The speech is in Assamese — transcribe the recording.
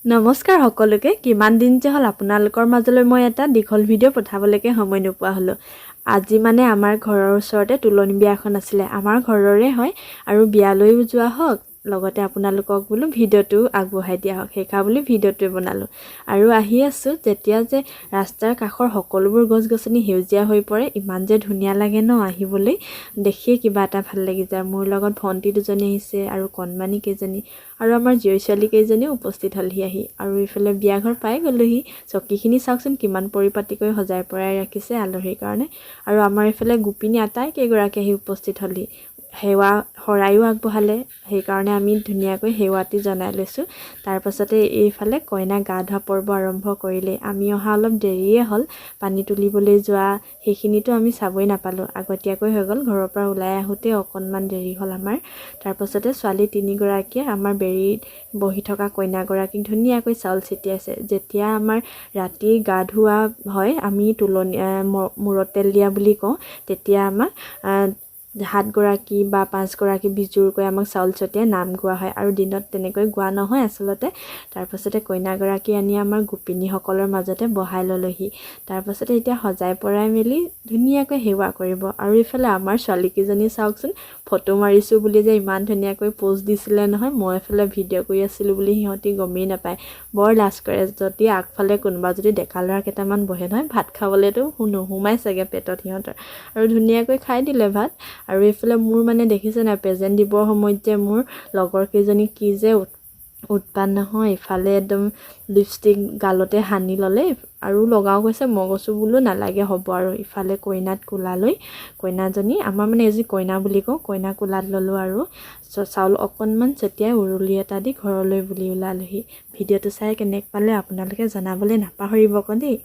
নমস্কাৰ সকলোকে। কিমান দিন যে হ'ল, আপোনালোকৰ মাজলৈ মই এটা দীঘল ভিডিঅ' পঠাবলৈকে সময় নোপোৱা হ'লোঁ। আজি মানে আমাৰ ঘৰৰ ওচৰতে তোলনি বিয়া এখন আছিলে, আমাৰ ঘৰৰে হয়। আৰু বিয়ালৈও যোৱা হওক, লগতে আপোনালোকক বোলো ভিডিঅ'টো আগবঢ়াই দিয়া হওক, সেইকাৰণে বুলি ভিডিঅ'টোৱে বনালোঁ। আৰু আহি আছোঁ যেতিয়া যে ৰাস্তাৰ কাষৰ সকলোবোৰ গছ গছনি সেউজীয়া হৈ পৰে, ইমান যে ধুনীয়া লাগে ন আহিবলৈ, দেখিয়ে কিবা এটা ভাল লাগি যায়। মোৰ লগত ভণ্টি দুজনী আহিছে আৰু কণমানি কেইজনী আৰু আমাৰ জীয়ৰী ছোৱালী কেইজনীও উপস্থিত হ'লহি আহি। আৰু ইফালে বিয়াঘৰ পাই গ'লোহি। চকীখিনি চাওকচোন, কিমান পৰিপাটিকৈ সজাই পৰাই ৰাখিছে আলহীৰ কাৰণে। আৰু আমাৰ এইফালে গোপিনী আটাইকেইগৰাকী আহি উপস্থিত হ'লহি। সেৱা শৰাইও আগবঢ়ালে, সেইকাৰণে আমি ধুনীয়াকৈ সেৱাটি জনাই লৈছোঁ। তাৰপাছতে এইফালে কইনা গা ধোৱা পৰ্ব আৰম্ভ কৰিলেই। আমি অহা অলপ দেৰিয়ে হ'ল। পানী তুলিবলৈ যোৱা সেইখিনিতো আমি চাবই নাপালোঁ, আগতীয়াকৈ হৈ গ'ল। ঘৰৰ পৰা ওলাই আহোঁতে অকণমান দেৰি হ'ল আমাৰ। তাৰপাছতে ছোৱালী তিনিগৰাকীয়ে আমাৰ বেৰীত বহি থকা কইনাগৰাকীক ধুনীয়াকৈ চাউল ছটিয়াইছে। যেতিয়া আমাৰ ৰাতি গা ধোৱা হয়, আমি তোলনি মূৰত তেল দিয়া বুলি কওঁ, তেতিয়া আমাক সাতগৰাকী বা পাঁচগৰাকী বিজোৰকৈ আমাক চাউল ছটিয়াই নাম গোৱা হয়। আৰু দিনত তেনেকৈ গোৱা নহয় আচলতে। তাৰপাছতে কইনাগৰাকী আনি আমাৰ গোপিনীসকলৰ মাজতে বহাই ল'লেহি। তাৰপাছতে এতিয়া সজাই পৰাই মেলি ধুনীয়াকৈ সেৱা কৰিব। আৰু ইফালে আমাৰ ছোৱালীকেইজনী চাওকচোন, ফটো মাৰিছোঁ বুলি যে ইমান ধুনীয়াকৈ প'জ দিছিলে নহয়। মই এইফালে ভিডিঅ' কৰি আছিলোঁ বুলি সিহঁতি গমেই নাপায়, বৰ লাজ কৰে। যদি আগফালে কোনোবা যদি ডেকা ল'ৰা কেইটামান বহে নহয়, ভাত খাবলৈতো নোসোমাই চাগে পেটত সিহঁতৰ। আৰু ধুনীয়াকৈ খাই দিলে ভাত। আৰু এইফালে মোৰ মানে দেখিছে নাই, প্ৰেজেণ্ট দিবৰ সময়ত যে মোৰ লগৰ কেইজনী কি যে উৎপাত নহয়! ইফালে একদম লিপষ্টিক গালতে সানি ল'লে আৰু লগাওঁ কৈছে। মই কৈছোঁ বোলো নালাগে, হ'ব। আৰু ইফালে কইনাক কোলালৈ, কইনাজনী আমাৰ মানে এজনী কইনা বুলি কওঁ, কইনা কোলাত ল'লোঁ আৰু চাউল অকণমান ছটিয়াই উৰুলি এটা দি ঘৰলৈ বুলি ওলালোহি। ভিডিঅ'টো চাই কেনেকুৱা পালে আপোনালোকে জনাবলৈ নাপাহৰিব আকৌ দেই।